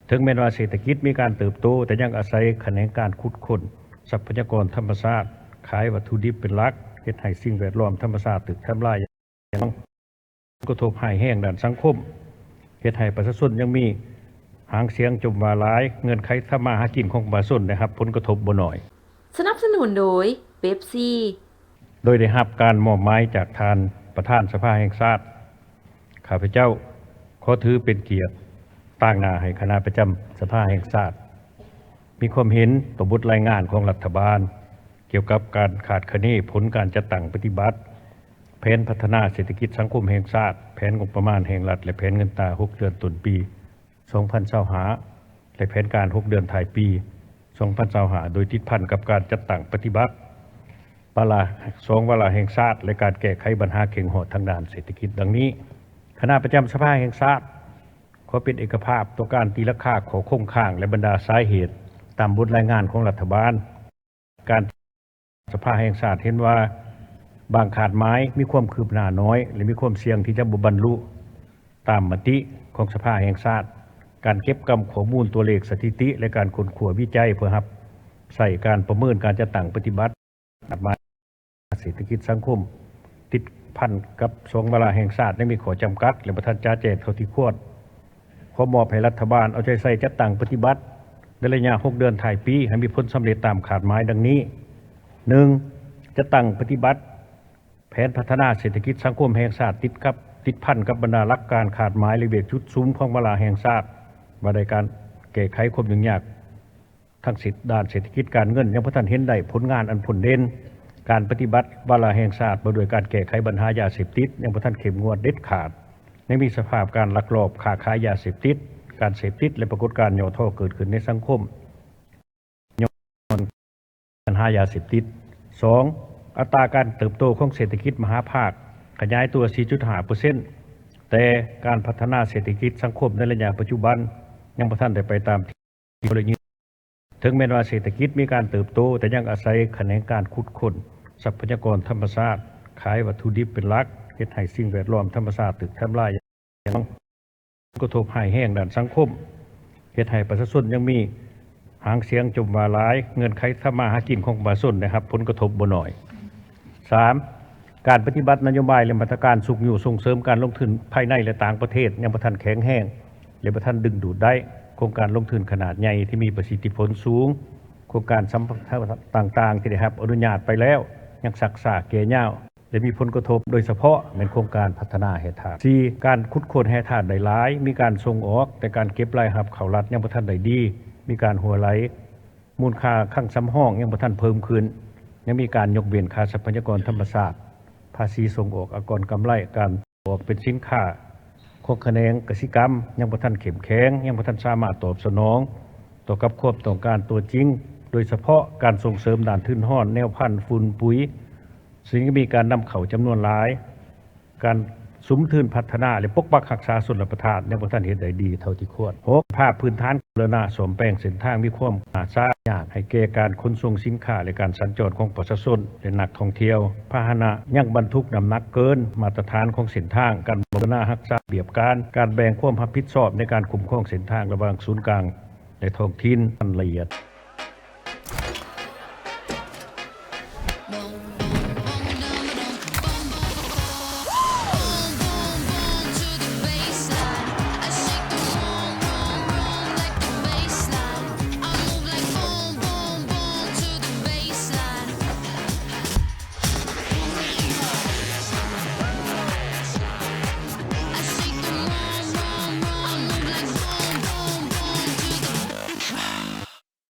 ເຖິງແມ່ນວ່າເສດຖະກິດມີການເຕີບໂຕ, ແຕ່ຍັງອາໄສຂະແໜງການຂຸດຄົ້ນຊັບພະຍາກອນທຳມະຊາດ, ຂາຍວັດຖຸດິບເປັນຫຼັກ, ເຮັດໃຫ້ສິ່ງແວດລ້ອມທຳມະຊາດຖືກທຳລາຍຢ່າງໜັກ, ຜົນກະທົບຮ້າຍແຮງດ້ານສັງຄົມ, ເຮັດໃຫ້ປະຊາຊົນຍັງມີຫາງສຽງຈົ່ມວ່າຫຼາຍ, ເງື່ອນໄຂທຳມາຫາກິນຂອງປະຊາຊົນໄດ້ຮັບຜົນກະທົບບໍ່ໜ້ອຍ. ສະໜັບສະໜູນໂດຍ ເປັບຊີ. ໂດຍໄດ້ຮັບການມອບໝາຍຈາກທ່ານປະທານສະພາແຫ່ງຊາດ, ຂ້າພະເຈົ້າຂໍຖືເປັນກຽດຕາງໜ້າໃຫ້ຄະນະປະຈຳສະພາແຫ່ງຊາດ ມີຄວາມເຫັນຕໍ່ບົດລາຍງານຂອງລັດຖະບານ ກ່ຽວກັບການຄາດຄະເນຜົນການຈັດຕັ້ງປະຕິບັດແຜນພັດທະນາເສດຖະກິດສັງຄົມແຫ່ງຊາດ, ແຜນງົບປະມານແຫ່ງລັດ ແລະ ແຜນເງິນຕາຫົກເດືອນຕົ້ນປີ ສອງພັນຊາວຫ້າ ແລະ ແຜນການຫົກເດືອນທ້າຍປີ ສອງພັນຊາວຫ້າ ໂດຍຕິດພັນກັບການຈັດຕັ້ງປະຕິບັດວາລະ ສອງ ວາລະແຫ່ງຊາດ ແລະ ການແກ້ໄຂບັນຫາເຄັ່ງຮອດທາງດ້ານເສດຖະກິດ ດັ່ງນີ້. ຄະນະປະຈຳສະພາແຫ່ງຊາດ ຂໍເປັນເອກະພາບຕໍ່ການຕີລາຄາຂໍ້ຄົງຄ້າງ ແລະ ບັນດາສາເຫດຕາມບົດລາຍງານຂອງລັດຖະບານ. ການ ສະພາແຫ່ງຊາດເຫັນວ່າບາງຄາດໝາຍມີຄວາມຄືບໜ້າໜ້ອຍ ແລະ ມີຄວາມສ່ຽງທີ່ຈະບໍ່ບັນລຸຕາມມະຕິຂອງສະພາແຫ່ງຊາດ. ການເກັບກຳຂໍ້ມູນຕົວເລກສະຖິຕິ ແລະ ການຄົ້ນຄວ້າວິໄຈເພື່ອຮັບໃຊ້ການປະເມີນການຈັດຕັ້ງປະຕິບັດ ມາດຕາເສດຖະກິດສັງຄົມ ຕິດພັນກັບສອງວາລະແຫ່ງຊາດ ຍັງມີຂໍ້ຈຳກັດ ແລະ ບໍ່ທັນຈະແຈ້ງເທົ່າທີ່ຄວນ. ຂໍມອບໃຫ້ລັດຖະບານເອົາໃຈໃສ່ຈັດຕັ້ງປະຕິບັດໃນໄລຍະຫົກເດືອນທ້າຍປີ ໃຫ້ມີຜົນສຳເລັດຕາມຄາດໝາຍດັ່ງນີ້: ໜຶ່ງ ຈັດຕັ້ງປະຕິບັດແຜນພັດທະນາເສດຖະກິດສັງຄົມແຫ່ງຊາດ ຕິດກັບ ຕິດພັນກັບບັນດາຫຼັກການຄາດໝາຍ ແລະ ວຽກຈຸດສຸມຂອງວາລະແຫ່ງຊາດ ວ່າດ້ວຍການແກ້ໄຂຄວາມຫຍຸ້ງຍາກ ທາງເສດ ດ້ານເສດຖະກິດການເງິນ ຍັງບໍ່ທັນເຫັນໄດ້ຜົນງານອັນພົ້ນເດັ່ນ. ການປະຕິບັດວາລະແຫ່ງຊາດວ່າດ້ວຍການແກ້ໄຂບັນຫາຢາເສບຕິດ ຍັງບໍ່ທັນເຂັ້ມງວດເດັດຂາດ, ຍັງມີສະພາບການລັກລອບຄ້າຂາຍຢາເສບຕິດ, ການເສບຕິດ ແລະ ປາກົດການຫຍໍ້ທໍ້ເກີດຂຶ້ນໃນສັງຄົມ ຍ້ອນບັນຫາຢາເສບຕິດ. ສອງ ອັດຕາການເຕີບໂຕຂອງເສດຖະກິດມະຫາພາກຂະຫຍາຍຕົວສີ່ຈຸດຫ້າເປີເຊັນ ແຕ່ການພັດທະນາເສດຖະກິດສັງຄົມໃນໄລຍະປັດຈຸບັນ ຍັງບໍ່ທັນໄດ້ໄປຕາມທີ່ ເຖິງແມ່ນວ່າເສດຖະກິດມີການເຕີບໂຕ, ແຕ່ຍັງອາໄສຂະແໜງການຂຸດຄົ້ນຊັບພະຍາກອນທຳມະຊາດ, ຂາຍວັດຖຸດິບເປັນຫຼັກ, ເຮັດໃຫ້ສິ່ງແວດລ້ອມທຳມະຊາດຖືກທຳລາຍຢ່າງໜັກ, ຜົນກະທົບຮ້າຍແຮງດ້ານສັງຄົມ, ເຮັດໃຫ້ປະຊາຊົນຍັງມີຫາງສຽງຈົ່ມວ່າຫຼາຍ, ເງື່ອນໄຂທຳມາຫາກິນຂອງປະຊາຊົນໄດ້ຮັບຜົນກະທົບບໍ່ໜ້ອຍ. ສາມ ການປະຕິບັດນະໂຍບາຍ ແລະ ມາດຕະການຊຸກຍູ້ສົ່ງເສີມການລົງທຶນພາຍໃນ ແລະ ຕ່າງປະເທດ ຍັງບໍ່ທັນແຂງແຮງ ແລະ ບໍ່ທັນດຶງດູດໄດ້. ໂຄງການລົງທຶນຂະໜາດໃຫຍ່ທີ່ມີປະສິດທິຜົນສູງ, ໂຄງການສຳປະທານຕ່າງໆທີ່ໄດ້ຮັບອະນຸຍາດໄປແລ້ວ ຍັງຊັກຊ້າແກ່ຍາວ ແລະ ມີຜົນກະທົບ, ໂດຍສະເພາະແມ່ນໂຄງການພັດທະນາແຮ່ທາດ. ສີ່ ການຂຸດຄົ້ນແຮ່ທາດໄດ້ຫຼາຍ, ມີການສົ່ງອອກ, ແຕ່ການເກັບລາຍຮັບເຂົ້າລັດຍັງບໍ່ທັນໄດ້ດີ, ມີການຮົ່ວໄຫຼ. ມູນຄ່າຄັງສຳຮອງຍັງບໍ່ທັນເພີ່ມຂຶ້ນ, ຍັງມີການຍົກເວັ້ນຄ່າຊັບພະຍາກອນທຳມະຊາດ, ພາສີສົ່ງອອກ, ອາກອນກຳໄລ, ການອອກເປັນສິນຄ້າຂອງຂະແໜງກະສິກຳຍັງບໍ່ທັນເຂັ້ມແຂງ, ຍັງບໍ່ທັນສາມາດຕອບສະໜອງຕໍ່ກັບຄວາມຕ້ອງການຕົວຈິງ, ໂດຍສະເພາະການສົ່ງເສີມດ້ານທຶນຮອນ, ແນວພັນ, ຝຸ່ນ, ປຸຍ, ຊຶ່ງມີການນຳເຂົ້າຈຳນວນຫຼາຍ. ການສຸມທຶນພັດທະນາ ແລະ ປົກປັກຮັກສາຊົນລະປະທານ ຍັງບໍ່ທັນເຮັດໄດ້ດີເທົ່າທີ່ຄວນ. ຫົກ ສະພາບພື້ນຖານບູລະນະສ້ອມແປງເສັ້ນທາງມີຄວາມລ່າຊ້າ, ຍາກໃຫ້ແກ່ການຂົນສົ່ງສິນຄ້າ ແລະ ການສັນຈອນຂອງປະຊາຊົນ ແລະ ນັກທ່ອງທ່ຽວ. ພາຫະນະຍັງບັນທຸກນ້ຳໜັກເກີນມາດຕະຖານຂອງເສັ້ນທາງ, ການບໍ່ບູລະນະຮັກສາລະບຽບການ, ການແບ່ງຄວາມຮັບຜິດຊອບໃນການຄຸ້ມຄອງເສັ້ນທາງລະຫວ່າງສູນກາງ ແລະ ທ້ອງຖິ່ນ ມັນລະອຽດ.